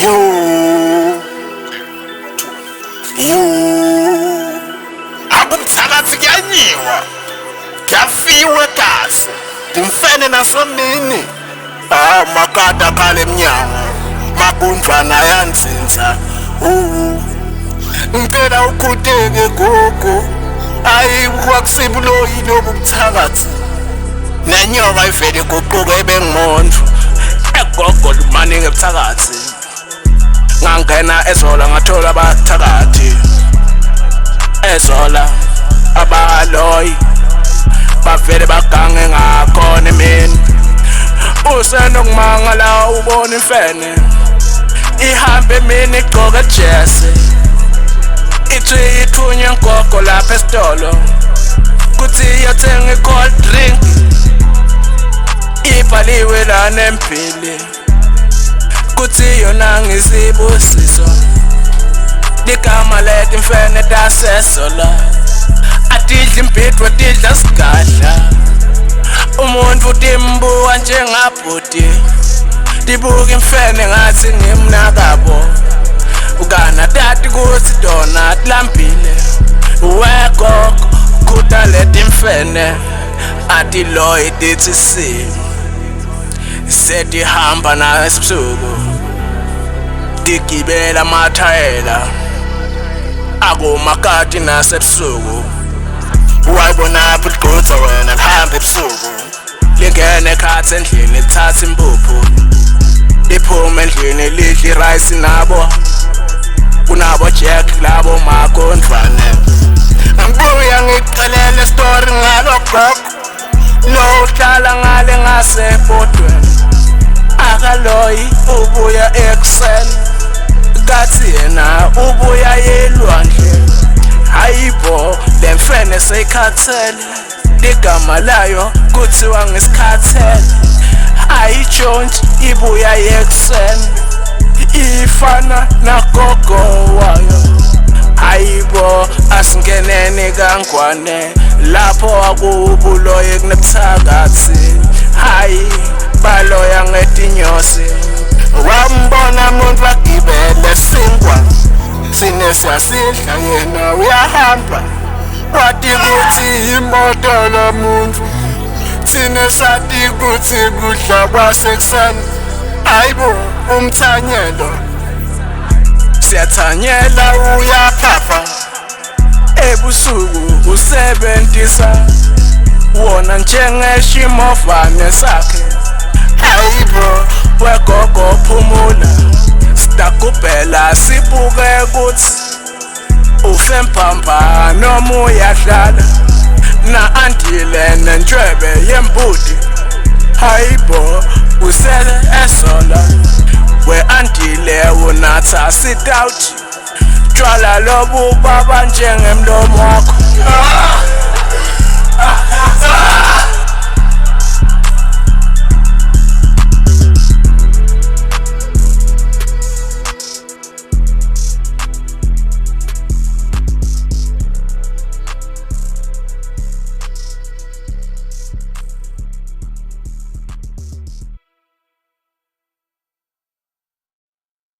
Yo. Yo. Akumthakathi kuyanyiwa. Kuyafiwe kahle. Ndimfene nasomini. Ah makata kale emnyango. Magundvana ayanzinza. Ngicela ukhuteke gogo. Ayi kwakusibuloyi lobu buthakathi. Nenyoka ivele iguquke ibe ngumuntu. Egogo maningi ebuthakathi. Ngangena ezola ngathola abathakathi. Ezola abaloyi bavele bagange ngakhona emini. Usenokumangala ubona imfene ihambe emini igqoke ijesi, ithi ithunywe ngogo lapha esitolo kuthi iyothenga i-cold drink, ibhaliwe lana empili kuthi yona ngisibusiso. Ligama leti mfene tasesola atidla impidwe, tidla sigadla. Umuntu timbuka njengabhuti, tibuka imfene ngathi ngimnakabo, ukana tati kuthi tona tilambile. Wegogo khuta leti mfene atiloyi, tithi si setihamba nasebusuku, tigibela amathayela akumakati nasebusuku. Wayibona phi ligqutha wena lihamba ebusuku? Lingene ekhathi endlini, lithatha impuphu, liphume endlini, lidla irayisi nabo kunabo Jack labo magondvane. Ngibuya ngikucelele story ngalo gogo lo uhlala ngale ngasebhodweni, akaloyi, ubuya ekuseni, kathi yena ubuya yelwandle. Hayibo, lemfene seyikhathele, ligama layo kuthiwa ngesikhathele, ayitshontshi, ibuya yekuseni, ifana nagogo wayo. Hayibo, asingeneni kangwane lapho akubuloye kunebuthakathi. Hayi, baloya ngetinyosi. Wambona umuntu agibele sinkwa, sine siyasidla, yena uyahamba, wathi kuthi imoto lo muntu, thine sathi kuthi kudla kwasekuseni. Hayibo, umthanyelo, siyathanyela, uyaphapha ebusuku, usebenzisa wona njengeshimovane sakhe. Hayibo wegogo, phumula, sidagubhela sibuke kuthi ufe mphamba noma uyadlala na andile nentshwebe yembuti. Hayibo, usele esola we-andile, unatha sitawuti, tshwala lobu baba njengemlomo wakho.